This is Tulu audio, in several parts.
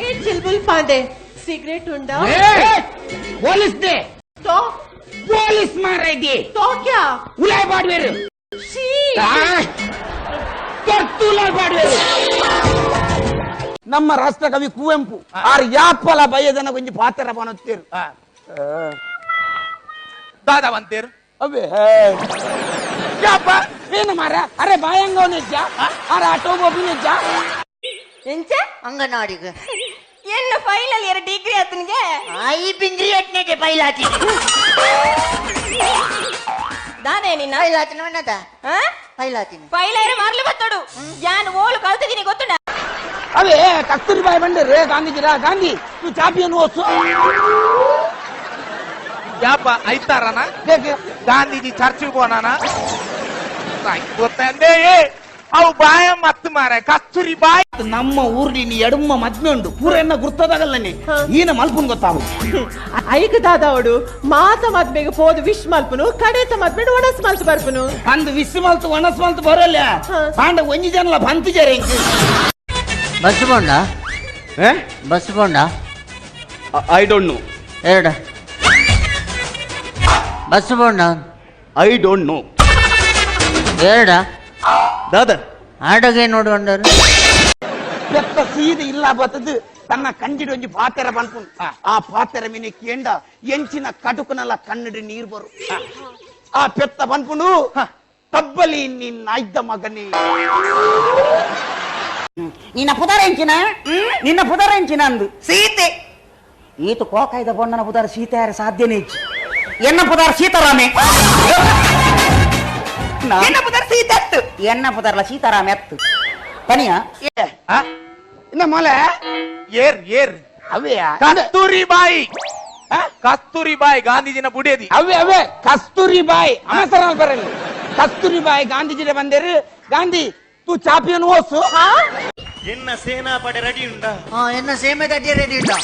ए चिलबुल पांडे सिगरेट उंडा. Police they. तो ಪೊಲೀಸ್ ಮಾರೈದಿ. तो क्या? ಉಲಾಯ್ ಬಾಡ್ವೇರು. She. ಉಲಾಯ್ ಬಾಡ್ವೇರು. ನಮ್ಮ ರಾಷ್ಟ್ರಕವಿ ಕುವೆಂಪು ಆರ್ ಯಾಪಲ ಬಯ್ಯದನ ಕೊಂಚ ಪಾತ್ರ ಬನತ್ತೇರು. ದಾದಾ ಬಂತೇರು. ಅವೇ ಯಾಪ ಏನು ಮಾರ, ಅರೆ ಬಾಯಂಗವನಿಜ್ಜ, ಅರೆ ಆಟೋ ಗೋಪಿನಿಜ್ಜ. ಎಂಚ? ಅಂಗನವಾಡಿಗೆ. ಎನ್ನ ಫೈನಲ್ ಇಯರ್ ಡಿಗ್ರಿ ಆತನಿಗೆ. I Bingri ಅಟ್ನೇಟೆ ಪೈಲಾತಿ. ದಾನೆ ನಿನ್ನ ಪೈಲಾತಿನ ಅನ್ನದ. ಆ? ಪೈಲಾತಿನ. ಫೈಲ್ ಮಾರ್ಲಿ ಬತ್ತೋಡು ಯಾನ್ ಓಳು ಕಲ್ತಿದ್ದೀನಿ ಗೊತ್ತುಂಡ. ಅವೇ ಕಸ್ತೂರಿ ಬಾಯಿ ಬಂದರೆ ಗಾಂಧೀಜಿರ ಗಾಂಧಿ ತು ಚಾಪಿಯನ್ನು ಓಸು. ಯಾಪ ಐತಾರನ? ಹೇಗೆ? ಗಾಂಧೀಜಿ ಚರ್ಚಿಗೆ ಹೋನಾನ ಗೊತ್ತಂದೆ ಅವು ಬಾಯ ಮತ್ತು ಮಾರ ಕಸ್ತೂರಿ ಬಾಯ್. ನಮ್ಮ ಊರ್ಲಿ ನೀ ಎಡಮ್ಮ ಮದ್ಮೆ ಉಂಡು ಪೂರ ಎನ್ನ ಗುರ್ತದಾಗಲ್ಲ ನೀ ಈನ ಮಲ್ಪುನ್ ಗೊತ್ತಾವು. ಐಕ್ ದಾದಾವಡು ಮಾತ ಮದ್ಮೆಗೆ ಪೋದು ವಿಶ್ ಮಲ್ಪುನು, ಕಡೇತ ಮದ್ಮೆಡ್ ಒಣಸ್ ಮಲ್ತು ಬರ್ಪುನು. ಅಂದ್ ವಿಸ್ ಮಲ್ತು ಒಣಸ್ ಮಲ್ತು ಬರೋಲ್ಲ. ಪಾಂಡ ಒಂಜಿ ಜನಲ ಬಂತು ಜರ ಇಂಕ್. ಬಸ್ ಬೋಂಡ? ಬಸ್ ಬೋಂಡ? I don't know. ಎರಡ ಬಸ್ ಬೋಂಡ? I don't know. ಎರಡ. ದಾದಾ. ಆಡಗೆ ನೋಡುವಂಡರು. பெத்த ಸೀದ ಇಲ್ಲ ಬತ್ತದು ತನ್ನ ಕಂಜಿಡ್ ಒಂಜಿ ಪಾತೆರ ಬನ್ಪುನ್. ಆ ಪಾತೆರ ಮಿನಿ ಕೇಂಡ ಎಂಚಿನ ಕಟುಕುನಲ ಕನ್ನಡಿ ನೀರ್ ಬರು. ಆ ಪೆತ್ತ ಬನ್ಪುಂಡು ತಬ್ಬಲಿ ನಿನ್ನ ಐದ್ದ ಮಗನೇ. ನಿನ್ನ ಪುದರೆಂಚಿನ, ನಿನ್ನ ಪುದರೆಂಚಿನ ಅಂದು ಸೀತೆ. ಈತ ಕೋಕಾಯ್ದ ಬೊಣ್ಣನ ಪುದರ್ ಸೀತೆ ಯಾರ ಸಾಧ್ಯನೇ ಇಜ್ಜಿ. ಎನ್ನ ಪುದರ್ ಸೀತಾರಾಮೆ. ಎನ್ನ ಪುದರ್ ಸೀತೆ ಅತ್ತು. ಎನ್ನ ಪುದರ್ಲ ಸೀತಾರಾಮೆ ಅತ್ತು ಪನಿಯ. ಇನ್ನ ಮೊಲೆ. ಏರ್ ಏರ್? ಅವೇ. ಕಸ್ತೂರಿ ಬಾಯಿ, ಕಸ್ತೂರಿ ಬಾಯಿ ಗಾಂಧೀಜಿನ ಬುಡೇದಿ. ಅವೇ ಅವೇ ಕಸ್ತೂರಿ ಬಾಯಿ ಅಮಸರ ಬರಲಿ. ಕಸ್ತೂರಿ ಬಾಯಿ ಗಾಂಧೀಜಿನ ಬಂದೇರು ಗಾಂಧಿ ತೂ ಚಾಪಿಯನ್ನು ಓಸು. ಎನ್ನ ಸೇನಾಪಡೆ ರೆಡಿ ಉಂಟಾ? ಹಾ, ಎನ್ನ ಸೇಮೆ ತಡ್ಡಿ ರೆಡಿ ಉಂಟಾ?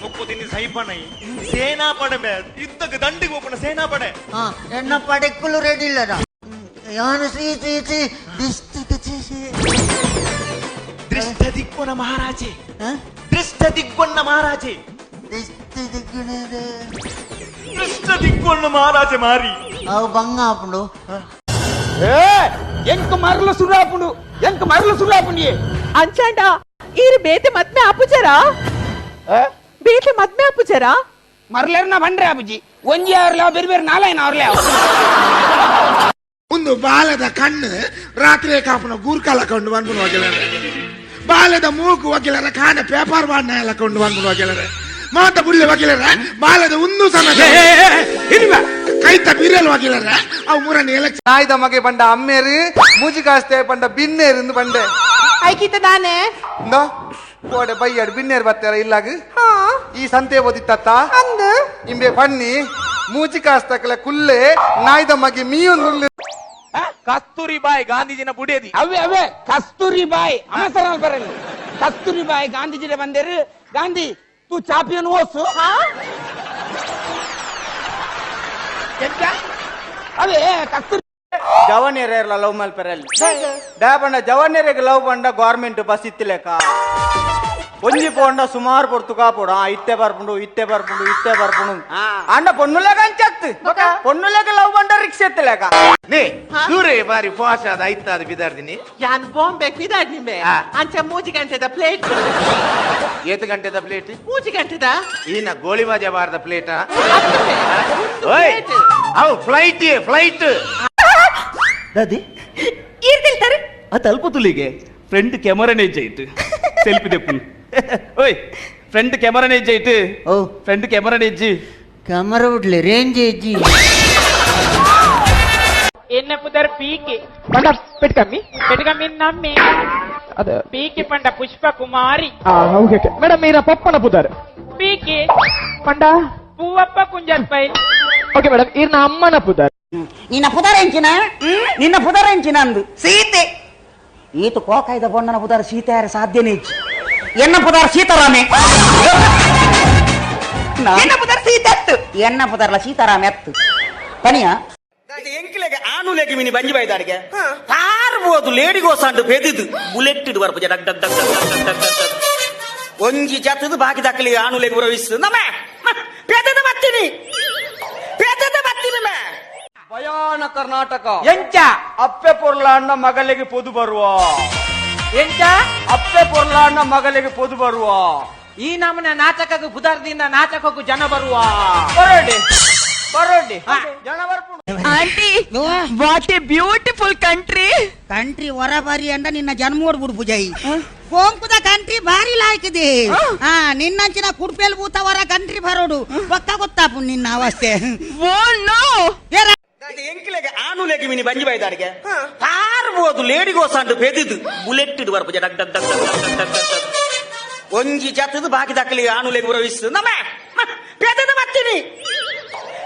ಮುಕ್ಕು ತಿನ್ನಿ ಸೈಪಣೈ ಸೇನಾಪಡೆ ಬೇ ಯುದ್ಧಕ್ಕೆ ದಂಡಿಗೆ ಹೋಗೋಣ ಸೇನಾಪಡೆ. ಹಾ, ಎನ್ನ ಪಡೆಕ್ಕುಲು ರೆಡಿ ಇಲ್ಲದ ಯಾನು ಶ್ರೀ ಶ್ರೀ ಶ್ರೀ ದಿಸ್ತಿಕ ಶ್ರೀ. ದೃಷ್ಟ ದಿಕ್ಕೊನ ಮಹಾರಾಜೆ, ದೃಷ್ಟ ದಿಕ್ಕೊನ್ನ ಮಹಾರಾಜೆ. ದಿಸ್ತಿ ದಿಗ್ಗುಣದೆ. ದೃಷ್ಟ ದಿಕ್ಕೊನ್ನ ಮಹಾರಾಜೆ ಮಾರಿ. ಅವು ಬಂಗ ಆಪುಂಡು. ಏ ಎಂಕ್ ಮರಲು ಸುರಾಪುಂಡು, ಎಂಕ್ ಮರಲು ಸುರಾಪುಂಡಿ. ಅಂಚಾಂಡ ಈರು ಬೇತೆ ಮದ್ಮೆ ಆಪುಜರಾ? ಬೇತೆ ಮದ್ಮೆ ಆಪುಜರಾ? ಮರಲೇರ್ನ ಬಂಡ್ರೆ ಅಬುಜಿ ಒಂಜಿ ಅವ್ರಲ್ಲ ಬೇರೆ ಬೇರೆ ನಾಲಾಯನ ಅವ್ರಲ್ಲ. ಒಂದು ಬಾಲದ ಕಣ್ಣು ರಾತ್ರಿ ಕಾಪುನ ಗೂರ್ಕಲ ಕೊಂಡು ಬಂದ್ಬಿಡು ವಕೀಲರೆ. ಬಾಲದ ಮೂಗು ವಕೀಲರ ಕಾಣ ಪೇಪರ್ ಬಾಡ್ನ ಎಲ್ಲ ಕೊಂಡು ಬಂದ್ಬಿಡು ವಕೀಲರೆ. ಮಾತ ಬುಡ್ಲೆ ವಕೀಲರ ಬಾಲದ ಒಂದು ಸಮಯ ಕೈತ ಬಿರಲ್ ವಕೀಲರ ಅವು ಮೂರನ್ನ ಎಲೆಕ್ಷನ್. ನಾಯ್ದ ಮಗೆ ಪಂಡ ಅಮ್ಮೇರು, ಮೂಜಿ ಕಾಸ್ತೆ ಪಂಡ ಬಿನ್ನೇರು ಇಂದು ಪಂಡೆ. ಐಕಿತ ದಾನೆ? ಇಂದೋ ಕೋಡೆ ಬೈಯಾಡು ಬಿನ್ನೇರು ಬರ್ತಾರ ಇಲ್ಲಾಗ. ಈ ಸಂತೆ ಓದಿತ್ತತ್ತ ಇಂಬೆ ಪನ್ನಿ ಮೂಜಿ ಕಾಸ್ತಕಲ ಕುಲ್ಲೆ ನಾಯ್ದ ಮಗೆ ಮೀಯೊಂದು. ಕಸ್ತೂರಿ ಬಾಯಿ ಗಾಂಧೀಜಿನ ಬುಡೇದಿ. ಅವೇ ಅವೇ ಕಸ್ತೂರಿ ಬಾಯಿ ಅಮಸರ ಬರಲಿ. ಕಸ್ತೂರಿ ಬಾಯಿ ಗಾಂಧೀಜಿನ ಬಂದೇರು ಗಾಂಧಿ ತೂ ಚಾಪಿಯನ್ನು ಓಸು. ಅವೇ ಕಸ್ತೂರಿ. ಜವನಿಯರ ಲವ್ ಮಲ್ಪೆರಲ್ಲಿ ಡಾಪಂಡ ಜವನಿಯರಿಗೆ ಲವ್ ಪಂಡ ಗೌರ್ಮೆಂಟ್ ಬಸ್ ಇತ್ತಿಲೆಕ್ಕ ಒಂಜಿ ಪೋಂಡ ಸುಮಾರು ಪೊರ್ತು ಕಾಪೋಡು. ಆ ಇತ್ತೆ ಬರ್ಪುಂಡು, ಇತ್ತೆ ಬರ್ಪುಂಡು, ಇತ್ತೆ ಬರ್ಪುಂಡು. ಅಂಡ ಪೊನ್ನುಲೆಗ ಅಂಚತ್ತು ಪೊನ್ನುಲೆಗ ಲವ್ ಪಂಡ ರಿಕ್ಷೆ ಎತ್ತಲೆಕ. ನೇ ದೂರೇ ಬಾರಿ ಫಾಸ್ಟ್ ಆದ ಐತಾದ ಬಿದಾರ್ದಿನಿ. ಯಾನ್ ಬಾಂಬೆ ಪಿದಾಡ್ ನಿಂಬೆ. ಅಂಚ ಮೂಜಿ ಗಂಟೆದ ಪ್ಲೇಟ್. ಏತು ಗಂಟೆದ ಪ್ಲೇಟ್? ಮೂಜಿ ಗಂಟೆದ. ಈನ ಗೋಳಿ ಬಾಜೆ ಬಾರದ ಪ್ಲೇಟ್. ಓಯ್ ಅವು ಫ್ಲೈಟ್ ಫ್ಲೈಟ್. ದಾದಿ. ಈರ್ ತಿಳ್ತಾರೆ. ಆ ತಲ್ಪ ತುಲಿಗೆ ಫ್ರಂಟ್ ಕ್ಯಾಮರಾನೇ ಇಜ್ಜಾಯ್ತು ಸೆಲ್ಫಿ ದೆಪ್ಪುನು. ಓಯ್ ಫ್ರಂಟ್ ಕ್ಯಾಮರಾನೇ ಇಜ್ಜಾಯ್ತು. ಓ. ಫ್ರಂಟ್ ಕ್ಯಾಮರಾನೇ ಇಜ್ಜಿ. ಕ್ಯಾಮರಾ ಬಿಡ್ಲಿ ರೇಂಜ್ ಇಜ್ಜಿ. ಎನ್ನ ಪುದರ್ ಪೀಕೆ. ಪಂಡ ಪೆಟ್ಕಮ್ಮಿ. ಪೆಟ್ಕಮ್ಮಿ ನಮ್ಮಿ ಪೀಕೆ ಪಂಡ ಪುಷ್ಪ ಕುಮಾರಿ. ಓಕೆ ಮೇಡಮ್, ಈರ ಪಪ್ಪನ ಪುದರ್? ಪೀಕೆ. ಪಂಡ? ಪೂವಪ್ಪ ಕುಂಜರ್ ಪೈ. ಓಕೆ ಮೇಡಮ್, ಈರ್ನ ಅಮ್ಮನ ಪುದರ್? ನಿನ್ನ ಪುದರೆಂಚಿನ, ನಿನ್ನ ಪುದರೆಂಚಿನ ಅಂದು ಸೀತೆ. ಈತ ಕೋಕಾಯ್ದ ಬೊಣ್ಣನ ಪುದರ್ ಸೀತೆ ಯಾರ ಸಾಧ್ಯನೇ ಇಜ್ಜಿ. ಎನ್ನ ಪುದರ್ ಸೀತಾರಾಮೆ. ಎನ್ನ ಪುದರ್ ಸೀತೆ ಅತ್ತು. ಎನ್ನ ಪುದರ್ಲ ಸೀತಾರಾಮೆ ಅತ್ತು ಪನಿಯ. ಎಂಕ್ಲೆಗೆ ಆನುಲೆಗೆ ಮಿನಿ ಬಂಜಿ ಬೈದಾಡಿಗೆ ತಾರ್. ಪಾರ್ಬೋದು ಲೇಡಿಗೋಸಾಂಡು ಪೆದಿದು ಬುಲೆಟ್ ಬರ್ಪುಜ ಡಗ್ ಡಗ್ ಡಗ್ ಡಗ್ ಡಗ್ ಡಗ್ ಡಗ್ ಡಗ್. ಒಂಜಿ ಜತದು ಬಾಕಿ ದಾಖಲಿ ಆನುಲೆಗ್ ಬರವಿಸ್ ನಮ್ಮ ಪೆದದ ಬತ್ತೀನಿ ಪೆದದ ಬತ್ತೀನಿ ಮೇ. ಭಯಾನಕ ನಾಟಕ. ಎಂಚ? ಅಪ್ಪೆ ಪೊರ್ಲಾಣ್ಣ ಮಗಳಿಗೆ ಪೊದು ಬರುವ. ಎಂಚ? ಅಪ್ಪೆ ಪೊರ್ಲಾಣ್ಣ ಮಗಳಿಗೆ ಪೊದು ಬರುವ. ಈ ನಮನ ನಾಟಕಕ್ಕೆ ಬುಧರ್ದಿಂದ ನಾಟಕಕ್ಕೂ ಜನ ಬರುವ. ಬರೋಡಿ ಬರೋಡಿ ಜನ ಬರ್ಪುಂಡು. Aunty, what a beautiful country. Country ಹೊರ ಬಾರಿ ಅಂಡ ನಿನ್ನ ಜನ್ಮೋಡ್ ಬಿಡು ಪೂಜಾಯಿ. ಕೊಂಕುದ ಕಂಟ್ರಿ ಭಾರಿ ಲಾಯ್ಕಿದೆ. ಆ ನಿನ್ನಂಚಿನ ಕುಡ್ಪೇಲ್ ಬೂತ ಹೊರ ಕಂಟ್ರಿ ಬರೋಡು ಪಕ್ಕ ಗೊತ್ತಾಪು ನಿನ್ನ ಅವಸ್ಥೆ. Oh no. ಎಂಕ್ಲೆಗೆ ಆನುಲೆಗೆ ಮಿನಿ ಬಂಜಿ ಬೈದಾರಿಗೆ ಪಾರ್ಬೋದು ಲೇಡಿಗೋಸಾಂಡು ಪೆದಿದು ಬುಲೆಟ್ ಬರ್ಪುಜ ಡಗ್ ಡಗ್ ಡಗ್ ಡಗ್ ಡಗ್ ಡಗ್ ಡಗ್ ಡಗ್. ಒಂಜಿ ಜತದು ಬಾಕಿ ದಾಖಲಿ ಆನುಲೆಗ್ ಬರವಿಸ್ ನಮ್ಮ ಪೆದದ ಬತ್ತೀನಿ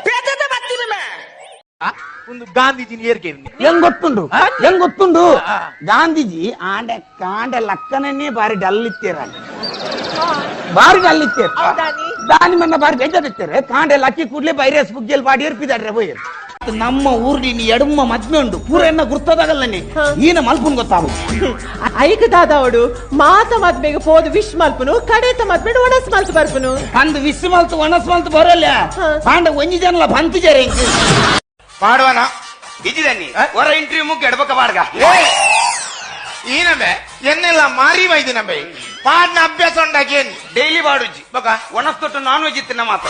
ಪೆದದ ಬತ್ತೀನಿ ಮೇ. ಒಂದು ಗಾಂಧೀಜಿನ ಏರ್ಗೆ. ಹೆಂಗ್ ಗೊತ್ತುಂಡು, ಹೆಂಗ್ ಗೊತ್ತುಂಡು? ಗಾಂಧೀಜಿ ಆಂಡೆ ಕಾಂಡೆ ಲಕ್ಕನನ್ನೇ ಬಾರಿ ಡಲ್ ಇತ್ತೀರ, ಬಾರಿ ಡಲ್ ಇತ್ತೀರ. ದಾನಿ ಮನ್ನ ಬಾರಿ ಬೇಜಾರಿತ್ತಾರೆ. ಕಾಂಡೆ ಲಕ್ಕಿ ಕೂಡ್ಲೆ ಬೈರಸ್ ಬುಗ್ಗೆಲ್ ಬಾಡಿ ಏರ್ಪಿದಾಡ್ರೆ ಬೋಯ್. ನಮ್ಮ ಊರ್ಲಿ ಎಡಮ್ಮ ಮದ್ಮೆ ಉಂಡು ಪೂರ ಎನ್ನ ಗುರ್ತದಾಗಲ್ಲ ಈನ ಮಲ್ಪುನ್ ಗೊತ್ತಾವು. ಐಕ್ ದಾದಾವಡು ಮಾತ ಮದ್ಮೆಗೆ ಪೋದು ವಿಶ್ ಮಲ್ಪುನು, ಕಡೇತ ಮದ್ಮೆಡ್ ಒಣಸ್ ಮಲ್ತು ಬರ್ಪುನು. ಅಂದ್ ವಿಶ್ ಮಲ್ತು ಒಣಸ್ ಮಲ್ತು ಬರೋಲ್ಲ. ಪಾಂಡ ಒಂಜಿ ಜನಲ ಬಂತು ಜರೆ. ಪಾಡುವನ? ಇಜಿದನ್ನಿ ಹೊರ ಇಂಟರ್ವ್ಯೂ ಮುಗ್ಗ ಎಡಬಕ ಬಾಡ್ಗ. ಈನಬೆ ಎನ್ನೆಲ್ಲ ಮಾರಿ ವೈದಿನಬೆ ಪಾಡ್ನ ಅಭ್ಯಾಸ ಉಂಡಾಕೇನ್. ಡೈಲಿ ಬಾಡುಜ್ಜಿ. ಬೊಕ? ಒಣಸ್ ತೊಟ್ಟು ನಾನ್ ವೆಜ್ ತಿನ್ನ ಮಾತ್ರ.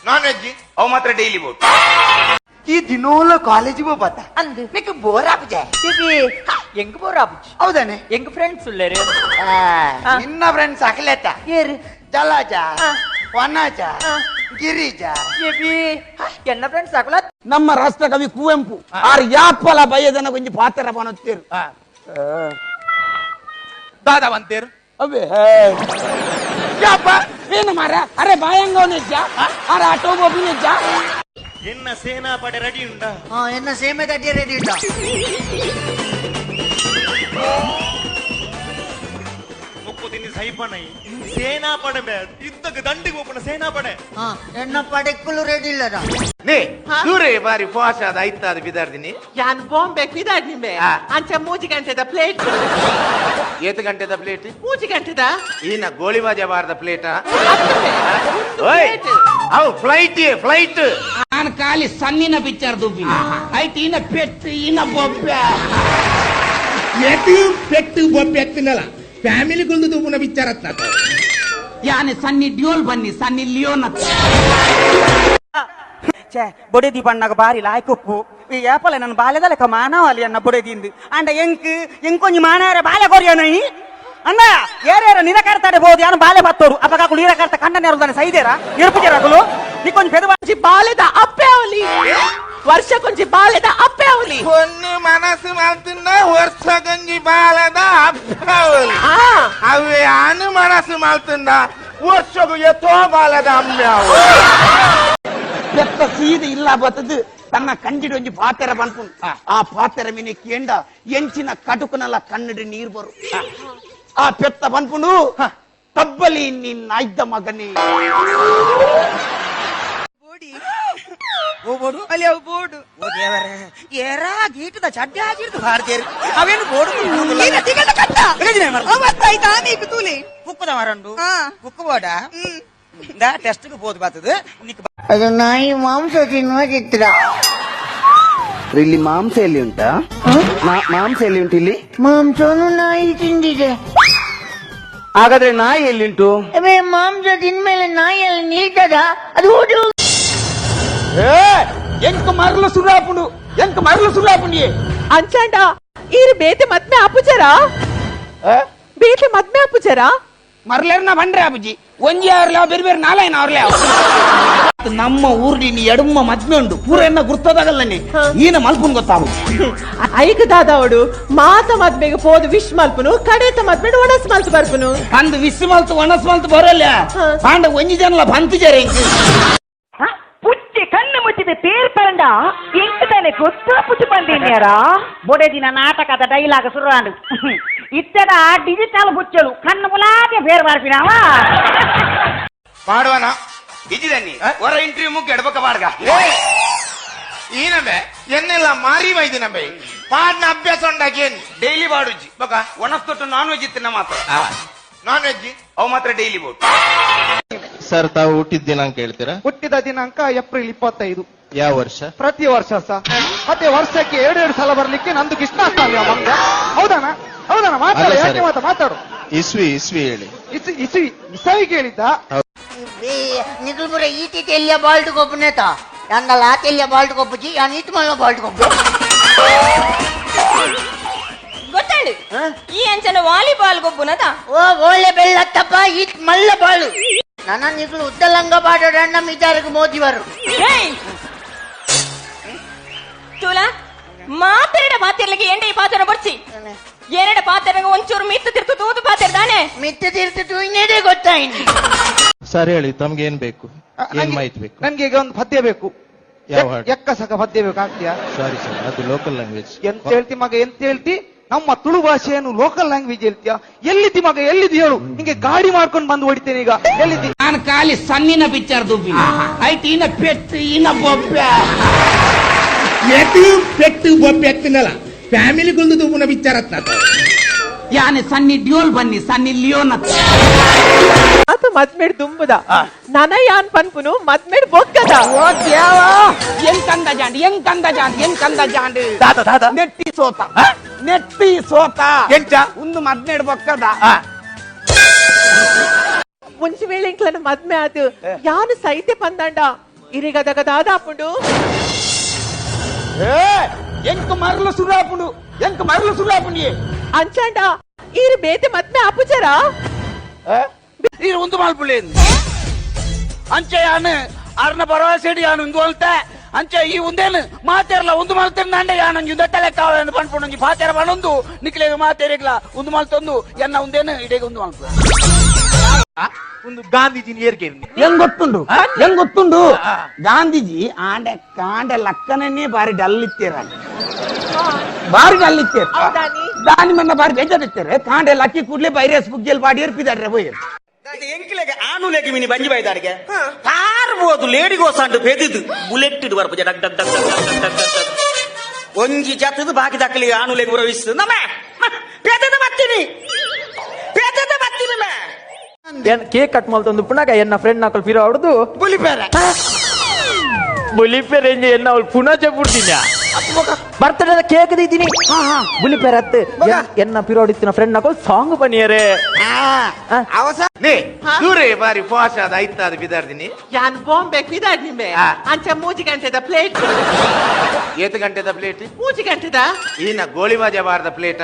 ನಾನ್ ವೆಜ್ ಅವು ಮಾತ್ರ ಡೈಲಿ ಬೋಟ್. ಈ ದಿನೋಲ ಕಾಲೇಜಿಗೆ ಹೋಗ್ಬತ್ತ ಅಂದು ನಿಕ್ ಬೋರ್ ಆಪುಜೆ? ಎಂಗ್ ಬೋರ್ ಆಪುಜಿ? ಹೌದಾನೆ? ಎಂಗ್ ಫ್ರೆಂಡ್ಸ್ ಉಲ್ಲೇರು. ನಿನ್ನ ಫ್ರೆಂಡ್ಸ್ ಅಖಿಲೇತ? ಏರು? ಜಲಾಜ, ವನಜ, ಗಿರಿಜ. ಎನ್ನ ಫ್ರೆಂಡ್ಸ್ ಅಕುಲ. ನಮ್ಮ ರಾಷ್ಟ್ರಕವಿ ಕುವೆಂಪು ಆರ್ ಯಾಪಲ ಬಯದನ ಕೊಂಚ ಪಾತ್ರ ಬನತ್ತೇರು. ದಾದಾ ಬಂತೇರು. ಅವೇ ಯಾಪ ಏನು ಮಾರ? ಅರೆ ಬಾಯಂಗವನಿಜ್ಜ, ಅರೆ ಆಟೋ ಗೋಬಿನಿಜ್ಜ. ಎನ್ನ ಸೇನಾಪಡೆ ರೆಡಿ ಉಂಟಾ? ಎನ್ನ ಸೇಮೆ ತಡ್ಡಿ ರೆಡಿ ಉಂಟಾ? ಮುಕ್ಕು ತಿನ್ನಿ ಸೈಪಣೈ ಸೇನಾಪಡೆ ಬೇ ಯುದ್ಧಕ್ಕೆ ದಂಡಿಗೆ ಹೋಗೋಣ ಸೇನಾಪಡೆ. ಎನ್ನ ಪಡೆಕ್ಕಲು ರೆಡಿ ಇಲ್ಲದ. ನೇ ದೂರೇ ಬಾರಿ ಫಾಸ್ಟ್ ಆದ ಐತಾದ ಬಿದಾರ್ದಿನಿ. ಯಾನ್ ಬಾಂಬೆ ಪಿದಾಡ್ ನಿಂಬೆ ಅಂಚ ಮೂಜಿ ಗಂಟೆದ ಪ್ಲೇಟ್. ಏತು ಗಂಟೆದ ಪ್ಲೇಟ್? ಮೂಜಿ ಗಂಟೆದ. ಈನ ಗೋಳಿ ಬಾಜೆ ಬಾರದ ಪ್ಲೇಟಾ? ಓಯ್, ಅವು ಫ್ಲೈಟ್ ಫ್ಲೈಟ್. ನಾನು ಖಾಲಿ ಸಣ್ಣಿನ ಪಿಕ್ಚರ್ ದುಬ್ಬಿ ಆಯ್ತು. ಈನ ಪೆಟ್ಟು ಈನ ಬೊಬ್ಬೆ. ಎತ್ತು ಪೆಟ್ಟು ಬೊಬ್ಬೆ ಎತ್ತಿನಲ್ಲ ಫ್ಯಾಮಿಲಿ ಗುಂದು ದುಬ್ಬುನ ಪಿಕ್ಚರ್ ಅತ್ತ. ಯಾನೆ ಸನ್ನಿ ಡ್ಯೂಲ್ ಬನ್ನಿ ಸನ್ನಿ ಲಿಯೋನ್. ಛೇ, ಬೊಡೆದಿ ಬಣ್ಣಗ ಬಾರಿ ಲಾಯ್ಕೊಪ್ಪು. ಈ ಏಪಲೆ ನನ್ನ ಬಾಲ್ಯದ ಲೆಕ್ಕ ಮಾನವಾಲಿ ಅನ್ನ ಬೊಡೆದಿಂದು ಅಂಡ ಎಂಕ್ ಎಂಕೊಂಜಿ ಮಾನಾರ ಬಾಲ್ಯ ಕೊರಿಯನ ಈ ಅಣ್ಣ ಏರೇರ ನಿರಕರ್ತಾಡೆ ಬೋದು ಯಾನು ಬಾಲೆ ಬತ್ತೋಡು ಅಪಗಾಕುಲು ನಿರಕರ್ತ ಕಂಡ ನೆರುದಾನೆ ಸೈದೇರ ಇರ್ಪುಜರಾಕುಲು ನಿಕೊಂಜಿ ಪೆದ. ಒಂಜಿ ಬಾಲೆದ ಅಪ್ಪೆ ಅವಲಿ, ವರ್ಷಕ್ಕೊಂಜಿ ಬಾಲೆದ ಅಪ್ಪೆ ಅವಲಿ. பொண்ணு மனசு மாத்துனா ವರ್ಷ ಗಂಜಿ ಬಾಲದ ಅಪ್ಪ. ಅವೇ ಅನು ಮನಸ್ಸು ಮಾಲ್ತುಂಡ ವರ್ಷಗು ಎತ್ತೋ ಬಾಲದ ಅಮ್ಮ. ಪೆತ್ತ ಸೀದ ಇಲ್ಲ ಬತ್ತದು ತನ್ನ ಕಂಜಿಡ್ ಒಂಜಿ ಪಾತೆರ ಪನ್ಪುಂಡು. ಆ ಪಾತೆರ ಮಿನಿ ಕೇಂಡ ಎಂಚಿನ ಕಟುಕನಲ ಕಣ್ಣಡಿ ನೀರ್ ಬರು. ಆ ಪೆತ್ತ ಪನ್ಪುಂಡು ತಬ್ಬಲಿ ನಿನ್ನ ಐದ್ದ ಮಗನೇ. ಅಲ್ಲಿ ಅವು ಬೋರ್ಡು. ಓ ದೇವರೇ, ಏರಾ ಗೀಟದ ಚಡ್ಡಿ ಹಾಕಿರ್ದು ಭಾರತೀಯರು ಅವೇನು ಬೋರ್ಡು. ಕುಕ್ಕದ ಮರಂಡು ಕುಕ್ಕು ಬೋಡ ಟೆಸ್ಟ್ ಬೋದು ಬರ್ತದೆ ನಿಕ್. ಅದು ನಾಯಿ ಮಾಂಸ ತಿನ್ನುವ ಚಿತ್ರ. ಇಲ್ಲಿ ಮಾಂಸ ಎಲ್ಲಿ ಉಂಟಾ? ಮಾಂಸ ಎಲ್ಲಿ ಉಂಟು ಇಲ್ಲಿ? ಮಾಂಸವನ್ನು ನಾಯಿ ತಿಂದಿದೆ. ಹಾಗಾದ್ರೆ ನಾಯಿ ಎಲ್ಲಿಂಟು? ಅದೇ ಮಾಂಸ ತಿಂದ್ಮೇಲೆ ನಾಯಿ ಅಲ್ಲಿ ನಿಲ್ತದ? ಅದು ಓಡಿ ಹೋಗಿ. ಎಂಕ್ ಮರಲು ಸುರಾಪುಂಡು, ಎಂಕ್ ಮರಲು ಸುರಾಪುಂಡಿ. ಅಂಚಾಂಡ ಈರು ಬೇತೆ ಮದ್ಮೆ ಆಪುಜರಾ? ಬೇತೆ ಮದ್ಮೆ ಆಪುಜರಾ? ಮರ್ಲೇರ್ನ ಬಂಡ್ರೆ ಅಬುಜಿ ಒಂಜಿ ಅವ್ರಲ್ಲ ಬೇರೆ ಬೇರೆ ನಾಲಾಯನ ಅವ್ರಲ್ಲ. ನಮ್ಮ ಊರ್ಲಿ ನೀ ಎಡಮ್ಮ ಮದ್ಮೆ ಉಂಡು ಪೂರ ಎನ್ನ ಗುರ್ತದಾಗಲ್ಲ ಈನ ಮಲ್ಪುನ್ ಗೊತ್ತಾವು. ಐಕ್ ದಾದಾವಡು ಮಾತ ಮದ್ಮೆಗೆ ಪೋದು ವಿಶ್ ಮಲ್ಪುನು, ಕಡೇತ ಮದ್ಮೆಡ್ ಒಣಸ್ ಮಲ್ತು ಬರ್ಪುನು. ಅಂದ್ ವಿಶ್ ಮಲ್ತು ಒಣಸ್ ಮಲ್ತು ಬರೋಲ್ಲ. ಪಾಂಡ ಒಂಜಿ ಜನಲ ಬಂತು ಜರೆ. ಪುಚ್ಚೆ ಕಣ್ಣು ಮುಚ್ಚಿದ ತೇರ್ ಪರಂಡ ಎಂಕ್ ತಾನೆ ಗೊತ್ತಾ ಪುಚ್ಚು ಬಂದಿನ್ಯಾರಾ? ಬೊಡೆದಿನ ನಾಟಕದ ಡೈಲಾಗ್ ಸುರುವಾಂಡು. ಇತ್ತದ ಡಿಜಿಟಲ್ ಬುಚ್ಚಲು ಕಣ್ಣು ಮುಲಾದೆ ಬೇರ್ ಬರ್ಪಿನಾವ. ಪಾಡುವನ? ಇಜಿದನ್ನಿ ಹೊರ ಇಂಟರ್ವ್ಯೂ ಮುಗ್ಗ ಎಡಬಕ ಬಾಡ್ಗ. ಈನಬೆ ಎನ್ನೆಲ್ಲ ಮಾರಿ ವೈದಿನಬೆ. ಪಾಡ್ನ ಅಭ್ಯಾಸ ಉಂಡಾಗೇನು ಡೈಲಿ ಬಾಡುಜಿ ಬೊಕ ಒಣಸ್ತೊಟ್ಟು ನಾನ್ ವೆಜ್ ತಿನ್ನ ಮಾತ್ರ. ನಾನ್ ವೆಜ್ ಅವು ಮಾತ್ರ ಡೈಲಿ ಬೋಟ್. ಸರ್, ತಾವು ಹುಟ್ಟಿದ ದಿನಾಂಕ ಹೇಳ್ತೀರಾ? ಹುಟ್ಟಿದ ದಿನಾಂಕ ಏಪ್ರಿಲ್ 25. ಯಾವ ವರ್ಷ? ಪ್ರತಿ ವರ್ಷ ಸರ್. ಮತ್ತೆ ವರ್ಷಕ್ಕೆ 2 ಸಲ ಬರ್ಲಿಕ್ಕೆ ನಂದು ಕೃಷ್ಣಾಷ್ಟಮಿ ಮಂಗ. ಹೌದಣ್ಣ? ಹೌದಣ್ಣ? ಮಾತಾಡು. ಅಲ್ಲ ಯಾಕೆ ಸರ್. ಮಾತಾಡು. ಇಸ್ವಿ ಇಸ್ವಿ ಹೇಳಿ. ಇಸ್ವಿ ಇಸವಿ ಕೇಳಿದ್ದ. ನಿಕಲ್ ಪೂರ ಈಟಿ ತೆಲ್ಲಿಯ ಬಾಲ್ಟ್ ಗೊಬ್ಬನೇತ ಯಾನ್ನಲ್ಲ ಆ ತೆಲ್ಲಿಯ ಬಾಲ್ಟ್ ಗೊಬ್ಬುಜಿ ಯಾನ್ ಈಟ್ ಮಲ್ಲ ಬಾಲ್ಟ್ ಗೊಬ್ಬು. ಗೊತ್ತಾಂಡು ಈ ಅಂಚನ ವಾಲಿಬಾಲ್ ಗೊಬ್ಬುನದ. ಓ ಓಳೆ ಬೆಳ್ಳತ್ತಪ್ಪ ಈಟ್ ಮಲ್ಲ ಬಾಳು. ನನ್ನ ನಿಕಲು ಉದ್ದ ಲಂಗ ಬಾಡೋಡಣ್ಣ ಮಿಜಾರಿಗೆ ಮೋದಿವರು. ತುಲಾ ಮಾತೆರಡ ಪಾತಿರ್ಲಿಕ್ಕೆ ಎಂಡೆ ಈ ಪಾತ್ರ ಬರ್ಚಿ ಎರಡ ಪಾತ್ರೆಗೆ ಒಂಚೂರು ಮಿತ್ತು ತಿರ್ತು ತೂತು ಪಾತ್ರ ತಾನೆ. ಮಿತ್ತು ತಿರ್ತು ತೂಯಿನೇದೇ ಗೊತ್ತಾಯ್ತು. ಸರ್ ಹೇಳಿ, ತಮ್ಗೆ ಏನ್ ಬೇಕು? ಏನ್ ಮಾಹಿತಿ ಬೇಕು? ನನ್ಗೆ ಈಗ ಒಂದು ಪದ್ಯ ಬೇಕು. ಯಾವ ಹಾಡು? ಎಕ್ಕ ಸಕ ಪದ್ಯ ಬೇಕು, ಆಗ್ತೀಯಾ? ಸಾರಿ ಸರ್, ಅದು ಲೋಕಲ್ ಲ್ಯಾಂಗ್ವೇಜ್. ಎಂತ ಹೇಳ್ತಿ ಮಗ, ಎಂತ ಹೇಳ್ತಿ? ನಮ್ಮ ತುಳು ಭಾಷೆಯನ್ನು ಲೋಕಲ್ ಲ್ಯಾಂಗ್ವೇಜ್ ಹೇಳ್ತೀಯಾ? ಎಲ್ಲಿದ್ದಿ ಮಗ, ಎಲ್ಲಿದ್ದಿ ಹೇಳು? ನಿಂಗೆ ಗಾಡಿ ಮಾಡ್ಕೊಂಡು ಬಂದು ಹೊಡಿತೇನೆ ಈಗ. ಎಲ್ಲಿದ್ದಿ? ನಾನು ಖಾಲಿ ಸಣ್ಣಿನ ಪಿಕ್ಚರ್ ದುಬ್ಬಿ ಆಯ್ತು. ಇನ್ನ ಪೆಟ್ಟು ಇನ್ನ ಬೊಬ್ಬೆ ಎತ್ತು ಪೆಟ್ಟು ಬೊಬ್ಬೆ ಎತ್ತಿನಲ್ಲ ಫ್ಯಾಮಿಲಿ ಗುಂದು ದುಬ್ಬುನ ಪಿಕ್ಚರ್ ಅತ್ತ. ಯಾನೆ ಸನ್ನಿ ಡ್ಯೂಲ್ ಬನ್ನಿ ಸನ್ನಿ ಲಿಯೋನ್ ಅತ್ತ. ಆತ ಮದ್ಮೇಡ್ ದುಂಬುದ ನನ ಯಾನ್ ಪನ್ಪುನು ಮದ್ಮೇಡ್ ಬೊಕ್ಕದ. ಓ ದೇವ, ಎಂಗ್ ಕಂದ ಜಾಂಡ್, ಎಂಗ್ ಕಂದ ಜಾಂಡ್, ಎಂಗ್ ಕಂದ ಜಾಂಡ್. ದಾದ ದಾದ ನೆಟ್ಟಿ ಸೋತ, ನೆಟ್ಟಿ ಸೋತ. ಎಂಚ? ಒಂದು ಮದ್ನೇಡ್ ಬೊಕ್ಕದ. ಮುಂಚೆ ವೇಳೆ ಇಂಕ್ಲನ ಮದ್ಮೆ ಆತು ಯಾನು ಸೈತೆ ಪಂದಂಡ ಇರಿಗದಗ ದಾದಾಪುಂಡು. ಎಂಕ್ ಮರಲು ಸುರಾಪುಂಡು, ಎಂಕ್ ಮರಲು ಸುರಾಪುಂಡಿ. ಅಂಚಾಂಡ ಈರು ಬೇತೆ ಮದ್ಮೆ ಆಪುಜರ? ನೀರು ಒಂದು ಮಲ್ಪುಲೇನು ಅಂಚೆ ಯಾನು ಅರ್ನ ಭರವಸೆಡಿ ಯಾನು ಒಂದು ಅಲ್ತೆ ಅಂಚೆ ಈ ಒಂದೇನು ಮಾತೇರಲ್ಲ ಒಂದು ಮಲ್ತೇನೆ ನಂಡೆ ಯಾನು ತಲೆ ಕಾವಲು ಪನ್ಪುಂಡು ಪಾತೇರ ಬಣೊಂದು ನಿಕ್ಲೇಗ ಮಾತೇರಿಗ್ಲ ಒಂದು ಮಲ್ತೊಂದು ಎನ್ನ ಒಂದೇನು ಇಡೀಗ ಒಂದು ಮಲ್ಪ. ಒಂದು ಗಾಂಧೀಜಿ ಏರ್ಗೆ. ಹೆಂಗ್ ಗೊತ್ತುಂಡು, ಹೆಂಗ್ ಗೊತ್ತುಂಡು? ಗಾಂಧೀಜಿ ಆಂಡೆ ಕಾಂಡೆ ಲಕ್ಕನೇ ಬಾರಿ ಡಲ್ ಇತ್ತೀರ, ಬಾರಿ ಡಲ್ ಇತ್ತೀರ. ದಾನಿ ಮನ್ನ ಬಾರಿ ಬೇಜಾರಿತ್ತಾರೆ. ಕಾಂಡೆ ಲಕ್ಕಿ ಕೂಡ್ಲೆ ಬೈರಸ್ ಬುಗ್ಗೆಲ್ ಬಾಡಿ ಏರ್ಪಿದಾಡ್ರೆ ಬೋಯರ್. ಎಂಕ್ಲೆಗೆ ಆನುಲೆಗೆ ಮಿನಿ ಬಂಜಿ ಬೈದಾಡಿಗೆ ಕಾರ್ ಬೋದು ಲೇಡಿಗೋಸಾಂಡು ಪೆದಿದು ಬುಲೆಟ್ ಇಡು ಬರ್ಪುಜ ಡಗ್ ಡಗ್ ಡಗ್ ಡಗ್ ಡಗ್ ಡಗ್ ಡಗ್ ಡಗ್. ಒಂಜಿ ಜತದು ಬಾಕಿ ದಕ್ಕಲಿ ಆನುಲೆಗೆ ಬರವಿಸ್ತು ನಮ್ಮ ಪೆದದ ಬತ್ತೀನಿ, ಪೆದದ ಬತ್ತೀನಿ ಮೇ. ಕೇಕ್ ಕಟ್ ಮಲ್ತೊಂದು ಪುನಗ ಎನ್ನ ಫ್ರೆಂಡ್ ನಾಕಲ್ ಪಿರ ಹೊಡೆದು ಬುಲಿಪೇರೆ ಬುಲಿಪೆರೆ ಎನ್ನ ಅವಳು ಪುನಃ ಚಪ್ಪುಡ್ತೀನಿ. ಬರ್ತಡೇ ಕೇಕ್ ದೀತೀನಿ ಬುಲಿಪೆರೆ ಅತ್ತು ಎನ್ನ ಪಿರೋಡಿತ್ತಿನ ಫ್ರೆಂಡ್ ನಾಕಲ್ ಸಾಂಗ್ ಬನ್ನಿಯರೆ. ಅವಸ ನೇ ದೂರೇ ಬಾರಿ ಫಾಸ್ಟ್ ಆದ ಐತ ಅದು ಬಿದಾರ್ದಿನಿ. ಯಾನ್ ಬಾಂಬೆ ಪಿದಾಡ್ ನಿಂಬೆ ಅಂಚ ಮೂಜಿ ಗಂಟೆದ ಪ್ಲೇಟ್. ಏತು ಗಂಟೆದ ಪ್ಲೇಟ್? ಮೂಜಿ ಗಂಟೆದ. ಈನ ಗೋಳಿ ಬಾಜೆ ಬಾರದ ಪ್ಲೇಟ್.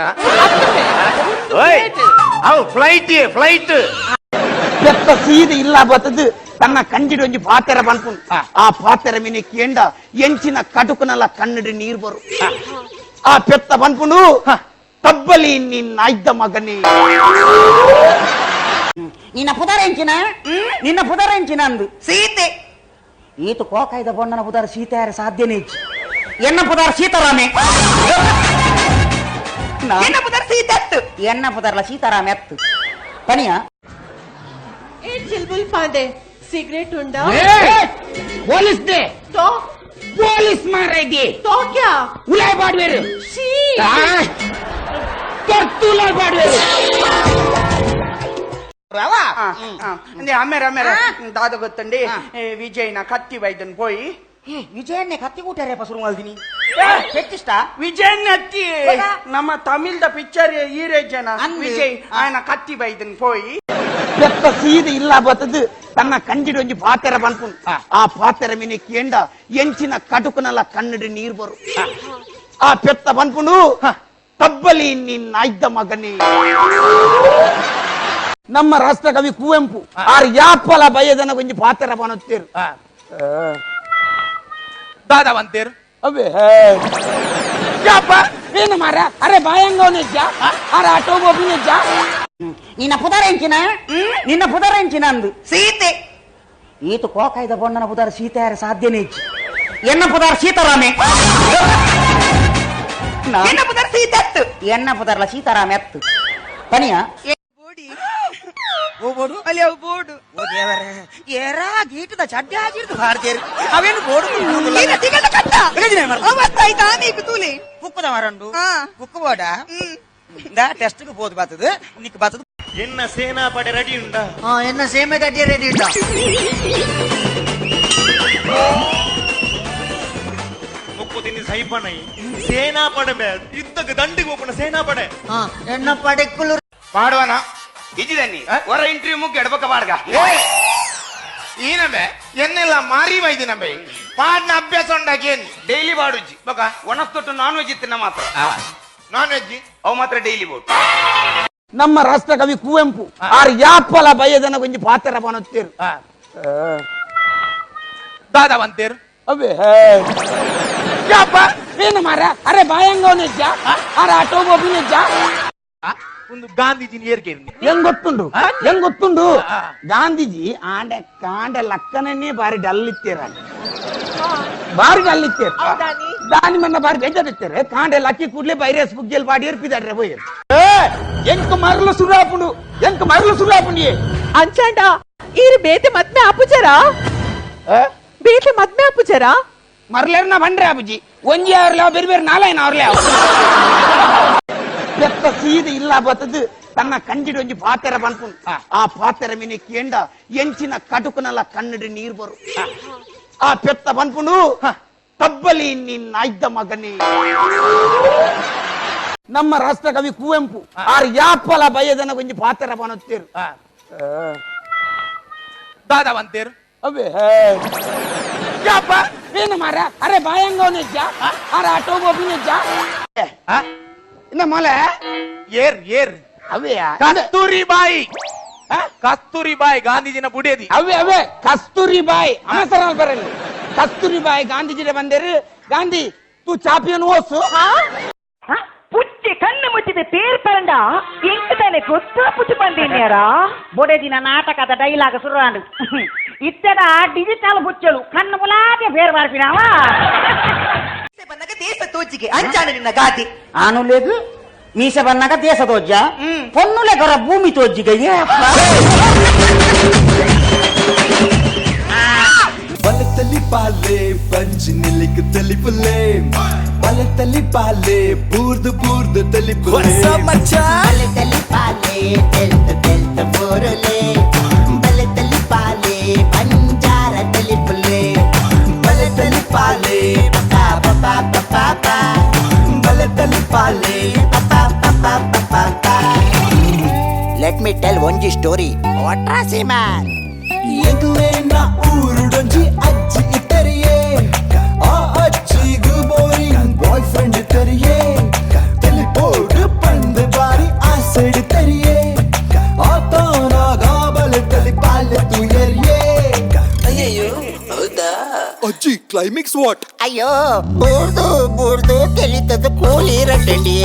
ಓಯ್, ಅವು ಫ್ಲೈಟ್ ಫ್ಲೈಟ್. ಪೆತ್ತ ಸೀದ ಇಲ್ಲ ಬತ್ತದು ತನ್ನ ಕಂಜಿಡ್ ಒಂಜಿ ಪಾತೆರ ಪನ್ಪುಂಡು. ಆ ಪಾತೆರ ಮಿನಿ ಕೇಂಡ ಎಂಚಿನ ಕಟುಕನಲ್ಲ ಕಣ್ಣಡಿ ನೀರ್ ಬರು. ಆ ಪೆತ್ತ ಪನ್ಪುಂಡು ತಬ್ಬಲಿ ನಿನ್ನ ಇದ್ದ ಮಗನೇ. ನಿನ್ನ ಪುದರೆಂಚಿನ, ನಿನ್ನ ಪುದರೆಂಚಿನ ಅಂದು ಸೀತೆ. ಈತ ಕೋಕಾಯ್ದ ಬೊಣ್ಣನ ಪುದರ್ ಸೀತೆ ಯಾರ ಸಾಧ್ಯನೇ ಇಜ್ಜಿ. ಎನ್ನ ಪುದರ್ ಸೀತಾರಾಮೆ, ಎನ್ನ ಪುದರ್ ಸೀತೆ ಅತ್ತು, ಎನ್ನ ಪುದರ್ಲ ಸೀತಾರಾಮೆ ಅತ್ತು ಪನಿಯ. ಏ ಚಿಲ್ಬುಲ್ ಪಾಂಡೆ ಸಿಗರೇಟ್ ಉಂಡಾ? ಪೊಲೀಸ್ they ತೋ ಪೊಲೀಸ್ ಮಾರೈದಿ ತೋ ಕ್ಯಾ ಉಲಾಯ್ ಬಾಡ್ವೇರು ಶೀ ತೊರ್ತು ಉಲಾಯ್ ಬಾಡ್ವೇರು. ಅಮ್ಮೇರ ಅಮ್ಮೇರ ದಾದ ಗೊತ್ತಂಡಿ ವಿಜಯ್ನ ಕತ್ತಿ ಬೈದನ್ ಪೋಯಿ. ವಿಜಯನ್ನೇ ಕತ್ತಿ ಕೂಟಾರೆ ಶುರು ಮಾಡ್ತೀನಿ ಹೆಚ್ಚಿಷ್ಟ. ವಿಜಯ್ ಅತ್ತಿ ನಮ್ಮ ತಮಿಳ್ದ ಪಿಕ್ಚರ್ ಹೀರೋ ಜನ ವಿಜಯ್ ಆಯನ ಕತ್ತಿ ಬೈದನ್ ಪೋಯಿ. ಪೆತ್ತ ಸೀದ ಇಲ್ಲ ಬತ್ತದು ತನ್ನ ಕಂಜಿಡ್ ಒಂಜಿ ಪಾತೆರ ಪನ್ಪುಂಡು. ಆ ಪಾತೆರ ಮಿನಿ ಕೇಂಡ ಎಂಚಿನ ಕಟುಕನಲ್ಲ ಕಣ್ಣಡಿ ನೀರ್ ಬರು. ಆ ಪೆತ್ತ ಪನ್ಪುಂಡು ತಬ್ಬಲಿ ನಿನ್ನ ಇದ್ದ ಮಗನೇ. ನಮ್ಮ ರಾಷ್ಟ್ರಕವಿ ಕುವೆಂಪು ಆರ್ ಯಾಪಲ ಬಯದನ ಒಂಜಿ ಪಾತೆರ ಬನತ್ತೇರು. ದಾದಾ ಬಂತೇರು ಅವೇ ಯಾಪ ಏನು ಮಾರ ಅರೆ ಬಾಯಂಗವನಿಜ್ಜ ಅರೆ ಆಟೋ ಗೋಪಿನಿಜ್ಜ. ನಿನ್ನ ಪುದರೆಂಚಿನ, ನಿನ್ನ ಪುದರೆಂಚಿನ ಅಂದು ಸೀತೆ. ಈತ ಕೋಕಾಯ್ದ ಬೊಣ್ಣನ ಪುದರ್ ಸೀತೆ ಯಾರ ಸಾಧ್ಯನೇ ಇಜ್ಜಿ. ಎನ್ನ ಪುದರ್ ಸೀತಾರಾಮೆ, ಎನ್ನ ಪುದರ್ ಸೀತೆ ಅತ್ತು, ಎನ್ನ ಪುದರ್ಲ ಸೀತಾರಾಮೆ ಅತ್ತು ಪನಿಯ. ಏರಾ ಗೀಟದ ಚಡ್ಡಿ ಹಾಕಿರ್ದು ಭಾರತೀಯರು ಅವೇನು ಬೋಡು. ಬುಕ್ಕುದ ಮರಂಡು ಬುಕ್ಕು ಬೋಡ ಇಂದ ಟೆಸ್ಟ್ ಗೆ ಪೋದು ಬರ್ತದೆ ನಿಕ್ ಬರ್ತದೆ. ಎನ್ನ ಸೇನಾಪಡೆ ರೆಡಿ ಉಂಡ? ಎನ್ನ ಸೇಮೆ ತಡ್ಡಿ ರೆಡಿ ಉಂಡ? ಮುಕ್ಕು ತಿಂದಿ ಸೈಪಣೈ ಸೇನಾಪಡೆ ಬೇ ಯುದ್ಧಕ್ಕೆ ದಂಡಿಗೆ ಹೋಗೋಣ ಸೇನಾಪಡೆ. ಎನ್ನ ಪಡೆಕ್ಕುಲು ಪಾಡುವನ ಇಜಿದನ್ನಿ ಹೊರ ಇಂಟರ್ವ್ಯೂ ಮುಗ್ಗಿ ಎಡಬಕ ಪಾಡ್ಗ ಈನಬೆ ಎನ್ನೆಲ್ಲ ಮಾರಿ ವೈದಿನಬೆ ಪಾಡ್ನ ಅಭ್ಯಾಸ ಉಂಡಾಕಿ ಏನ್ ಡೈಲಿ ಪಾಡುಜ್ಜಿ ಬೊಕ ಒಣಸ್ತೊಟ್ಟು ನಾನ್ ವೆಜ್ ತಿನ್ನ ಮಾತ್ರ ನಾನ್ ವೆಜ್ ಅವು ಮಾತ್ರ ಡೈಲಿ ಬೋಟ್. ನಮ್ಮ ರಾಷ್ಟ್ರಕವಿ ಕುವೆಂಪು ಆರ್ ಯಾಪಲ ಬಯದನ ಕೊಂಚ ಪಾತ್ರ ಪನೊತ್ತೇರು ದಾದಾ ಬಂತೇರು ಅವೇ ಯಾಪ ಏನು ಮಾರ ಅರೆ ಬಾಯಂಗವನಿಜ್ಜ ಅರೆ ಆಟೋ ಗೋಪಿನಿಜ್ಜ ಒಂದು ಗಾಂಧೀಜಿನ ಏರ್ಕೆ ಹೆಂಗ್ ಗೊತ್ತುಂಡು ಹೆಂಗ್ ಗೊತ್ತುಂಡು ಗಾಂಧೀಜಿ ಆಂಡೆ ಕಾಂಡೆ ಲಕ್ಕನೇ ಬಾರಿ ಡಲ್ ಇತ್ತೀರ ಬಾರಿ ಡಲ್ ಇತ್ತೀರ ದಾನಿ ಮನ್ನ ಬಾರಿ ಬೇಜಾರ್ ಇತ್ತೀರ ಕಾಂಡೆ ಲಕ್ಕಿ ಕೂಡ್ಲೆ ಬೈರಸ್ ಬುಗ್ಗೆಲ್ ಬಾಡಿ ಏರ್ಪಿದಾಡ್ರೆ ಪೋಯ್ ಎಂಕ್ ಮರಲು ಸುರಾಪುಂಡು ಎಂಕ್ ಮರಲು ಸುರಾಪುಂಡಿ ಅಂಚಾಂಡ ಈರು ಬೇತೆ ಮದ್ಮೆ ಆಪುಜರ ಬೇತೆ ಮದ್ಮೆ ಆಪುಜರ ಮರ್ಲೇರ್ನ ಬಂಡ್ರೆ ಆಪುಜಿ ಒಂಜಿ ಅವ್ರಲ್ಲ ಬೇರೆ ಬೇರೆ ನಾಲಾಯನ ಅವ್ರಲೇ பெத்த சீது இல்ல ಬತ್ತದು ತನ್ನ ಕಂಜಿಡ್ ಒಂಜಿ ಪಾತೆರ ಪನ್ಪುಂಡು ಆ ಪಾತೆರ ಮಿನಿ ಕೇಂಡ ಎಂಚಿನ ಕಟುಕನಲ್ಲ ಕಣ್ಣಡಿ ನೀರ್ ಬರು ಆ ಪೆತ್ತ ಪನ್ಪುಂಡು ತಬ್ಬಲಿ ನಿನ್ನ ಇದ್ದ ಮಗನೇ. ನಮ್ಮ ರಾಷ್ಟ್ರಕವಿ ಕುವೆಂಪು ಆರ್ ಯಾಪಲ ಬಯದನ ಕೊಂಚ ಪಾತೆರ ಪನೊತ್ತೇರು ದಾದಾ ಬಂತೇರು ಅವೇ ಯಾಪ ಏನು ಮಾರ ಅರೆ ಬಾಯಂಗವನಿಜ್ಜ ಅರೆ ಆಟೋ ಗೋಪಿನಿಜ್ಜ ಇನ್ನ ಮೊಲೆ ಏರ್ ಏರ್ ಅವೇ ಕಸ್ತೂರಿ ಬಾಯಿ ಕಸ್ತೂರಿ ಬಾಯಿ ಗಾಂಧೀಜಿನ ಬುಡೇದಿ ಅವೇ ಅವೇ ಕಸ್ತೂರಿ ಬಾಯಿ ಅಮಸರ ಬರಲಿ ಕಸ್ತೂರಿ ಬಾಯಿ ಗಾಂಧೀಜಿನ ಬಂದೇರು ಗಾಂಧಿ ತೂ ಚಾಪಿಯನ್ನು ಓಸು ಪುಚ್ಚೆ ಕಣ್ಣು ಮುಚ್ಚಿದ ತೇರ್ ಪರಂಡ ಎಂಕದಾನೆ ಗೊತ್ತಾ ಪುಚ್ಚು ಬಂದಿನ್ಯಾರ ಬೊಡೆದಿನ ನಾಟಕದ ಡೈಲಾಗ್ ಸುರಾಂಡು ಇತ್ತದ ಡಿಜಿಟಲ್ ಬುಚ್ಚಲು ಕಣ್ಣು ಮುಲಾದೆ ಬೇರೆ ಬಾರ್ಪಿನಾವ ದೇಶ ತೋಜಿಗೆ ಅಂಚಾನ ನಿನ್ನ ಗಾತಿ ಆನುಲೇಗು ಮೀಸೆ ಬನ್ನಾಗ ದೇಶ ತೋಜ್ಜ ಪೊನ್ನುಲೆ ಕೊರ ಭೂಮಿ ತೋಜ್ಜಿಗೆ. ಬಲತಲಿ ಪಾಲೆ ಪಂಚ್ ನಿಲಿಕ್ ತಲಿಪುಲೆ ಬಲತಲಿ ಪಾಲೆ ಬೂರ್ದು ಬೂರ್ದು ತಲಿಪುಲೆ ಬಲತಲಿ ಪಾಲೆ ತೆಲ್ತ ತೆಲ್ತ ಬೋರಲೆ ಬಲತಲಿ ಪಾಲೆ ಬಂಜಾರ ತಲಿಪುಲೆ ಬಲತಲಿ ಪಾಲೆ ಪಾ ಪಾ ಪಾ ಪಾ ಬಲತಲಿ ಪಾಲೆ ಪಾ ಪಾ ಪಾ ಪಾ. Let me tell ಒಂಜಿ ಸ್ಟೋರಿ ವಾಟ್ರಾಸಿ ಮ್ಯಾನ್. ಎಂಕ್ಲೇನ ಊರುಡೊಂಜಿ ಅಜ್ಜಿ ಇತ್ತರಿಯೇ ಆ ಅಜ್ಜಿಗು ಬೋರಿಂಗ್ ಬಾಯ್ ಫ್ರೆಂಡ್ ತೆರಿಯೇ ತೆಲಿಪೋಡು ಪಂದು ಬಾರಿ ಆಸೆಡು ತೆರಿಯೇ ಆತಾನ ಗಾಬಲ ತಲಿ ಪಾಲೆ ತುಯರಿಯೇ. ಅಯ್ಯಯ್ಯೋ ಹೌದಾ ಅಜ್ಜಿ ಕ್ಲೈಮ್ಯಾಕ್ಸ್ what? ಅಯ್ಯೋ ಬೂರ್ದು ಬೂರ್ದು ತೆಲಿತದ ಕೂಲಿ ರಡ್ಡಿ.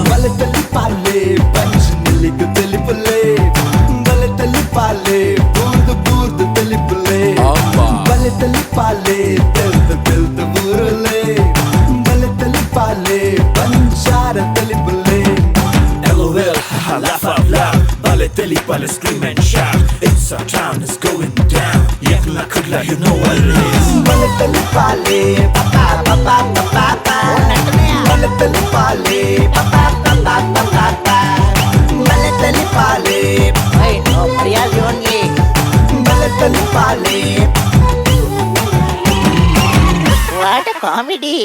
ಬಲತಲಿ ಪಾಲೆ ಪಂಚ್ ನಿಲ್ಲಿಗು ತೆಲಿಪುಲೆ ಬಲತಲಿ ಪಾಲೆ ಬೂರ್ದು ಬೂರ್ದು ತೆಲಿಪುಲೆ ಬಲತಲಿ ಪಾಲೆ ತೆಲ್ತ ತೆಲ್ತ ಬೂರುಲೆ ಬಲತಲಿ ಪಾಲೆ ಬಂಜಾರ ತೆಲಿಪುಲೆ. LOL, haha, laugh out loud. Bale pale, scream and shout. It's our town, it's going down. Yakla kudla, you know what it is. ಬಲತಲಿ ಪಾಲೆ ಪಾ ಪಾ ಪಾ ಪಾ ಪಾ ಬಲತಲಿ ಪಾಲೆ ಪಾ ಪಾ ಪಾ ಪಾ ಪಾ ಬಲತಲಿ ಪಾಲೆ ಬಲತಲಿ ಪಾಲೆ. What comedy.